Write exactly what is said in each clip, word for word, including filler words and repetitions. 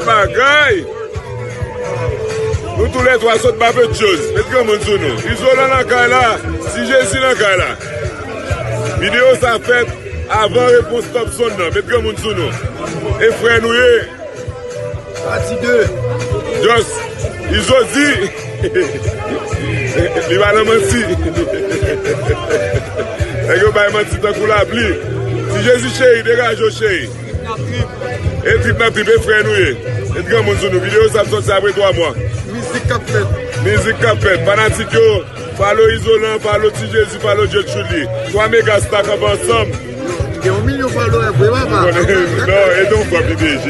Bagay! Nou toulètwa sot Bapetyoz. Met granmoun sou nou. Izolan nan kay la. Ti Jezi nan kay la. Videyo sa fèt avan repons Topson nan. Met granmoun sou nou. E frè nou ye. Pati de. Just. Izo di. Li pa nan manti. Nèg yo bay manti tankou lapli. Ti Jezi cheri, degaje w cheri. E trip nan trip, e frè nou ye. E granmoun sou nou. Videyo sa ap sòti apre twa mwa. Mizik k ap fèt. Mizik k ap fèt. Fanatik yo, follow Izolan, follow Ti Jezi, follow Dye Tchouli. Twa mega sta kanpe ansanm. Gen yon milyon follower vre, papa. Non, e don fwa P D G.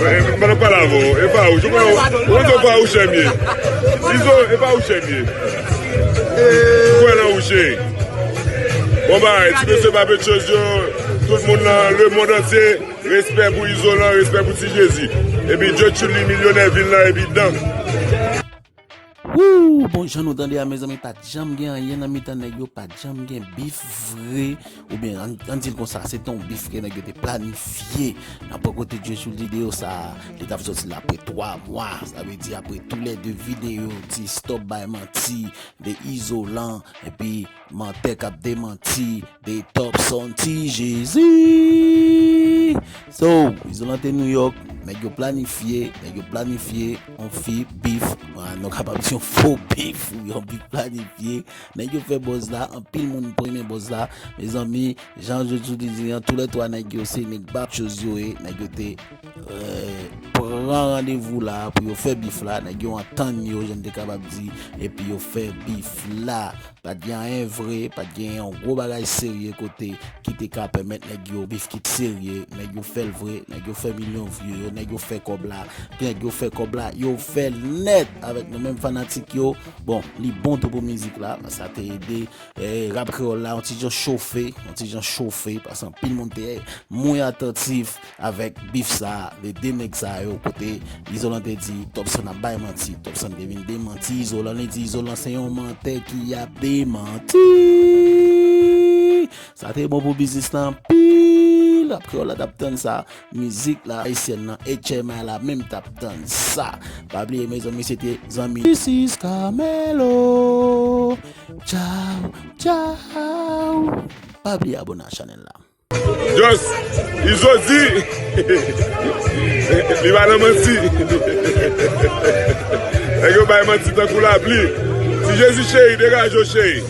Mwen pa pale avè w. E pa ou. Ou konn se farouchè m ye. Izo, e farouchè m ye. Ou kwè nan ou cheri. Bon bagay, ti mesye Bapetyoz yo, tout moun nan lemonn antye, respè pou Izolan, respè pou Ti Jezi. Epi Dye Tchouli milyonè vil la, epi dan. Wouw, bon jan nou tande a mezanmi, pa t janm gen anyen nan mitan nèg yo, pa t janm gen bif vre, oubyen ann ann di l konsa, se t on bif ke nèg yo te planifye. Nan bò kote Dye Tchouli videyo sa, li t ap sòti la apre twa mwa, sa vle di apre toulède videyo, di stop bay manti, de Izolan, epi mantè k ap demanti, de Topson Ti Jezi. So, Izolan te Nouyòk, nèg yo planifye, nèg yo planifye, on fi, bif, nou kapab di yon fo bif, wi, on bif planifye, nèg yo fè buzz la, anpil moun pran men buzz la, mezanmi, jan Dye Tchouli di an, toulètwa nèg yo se nèg Bapetyoz yo ye, nèg yo te pran randevou la pou yo fè bif la, nèg yo antann yo, jan m te kapab di, epi yo fè bif la. Pa t gen anyen vre, pa t gen yon gwo bagay serye kote ki te ka pèmèt nèg yo bif ki t serye, nèg yo fè l vre, nèg yo fè milyon vye yo, nèg yo fè kòb la, nèg yo fè kòb la, yo fè l nèt avèk nou menm fanatik yo. Bon, li bon tou pou mizik la, sa te ede eh, rap kreyòl la, yon ti jan chofe, yon ti jan chofe, paske anpil moun te mwen atantif avèk bif sa, le de nèg sa yo, kote Izolan te di, Topson ap bay manti, Topson te vin demanti Izolan, li di Izolan se yon mantè ki ap demanti. Sa te bon pou biznis la anpil, rap kreyòl la t ap tann sa, mizik la, ayisyèn nan, H M I la menm t ap tann sa. Pa bliye mezanmi, se te zanmi This is Camelo. Tchaw, tchaw. Pa bliye abone a chanèl la. Just, Izo di. Li pa nan manti. Nèg yo bay manti tankou lapli. Ti Jezi cheri, degaje w cheri.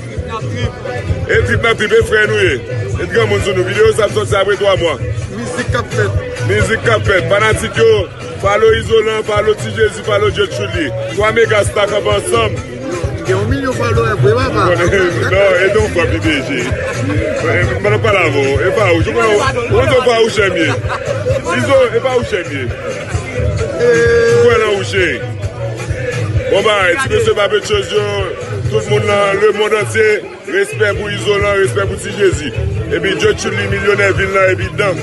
E trip nan trip, e frè nou ye. E granmoun sou nou. Videyo sa ap sòti apre twa mwa. Mizik k ap fèt. Mizik k ap fèt. Fanatik yo, follow Izolan, follow Ti Jezi, follow Dye Tchouli. Twa mega sta kanpe ansanm. Gen yon milyon follower vre, papa. Non, e don fwa P D G. Mwen pa pale avè w. E pa ou. Ou konn se farouchè m ye. Izo, e farouchè m ye. Ou kwè nan ou cheri. Bon bagay, ti mesye Bapetyoz yo, tout moun nan lemonn antye, respè pou Izolan, respè pou Ti Jezi. Epi Dye Tchouli milyonè vil la, epi dan.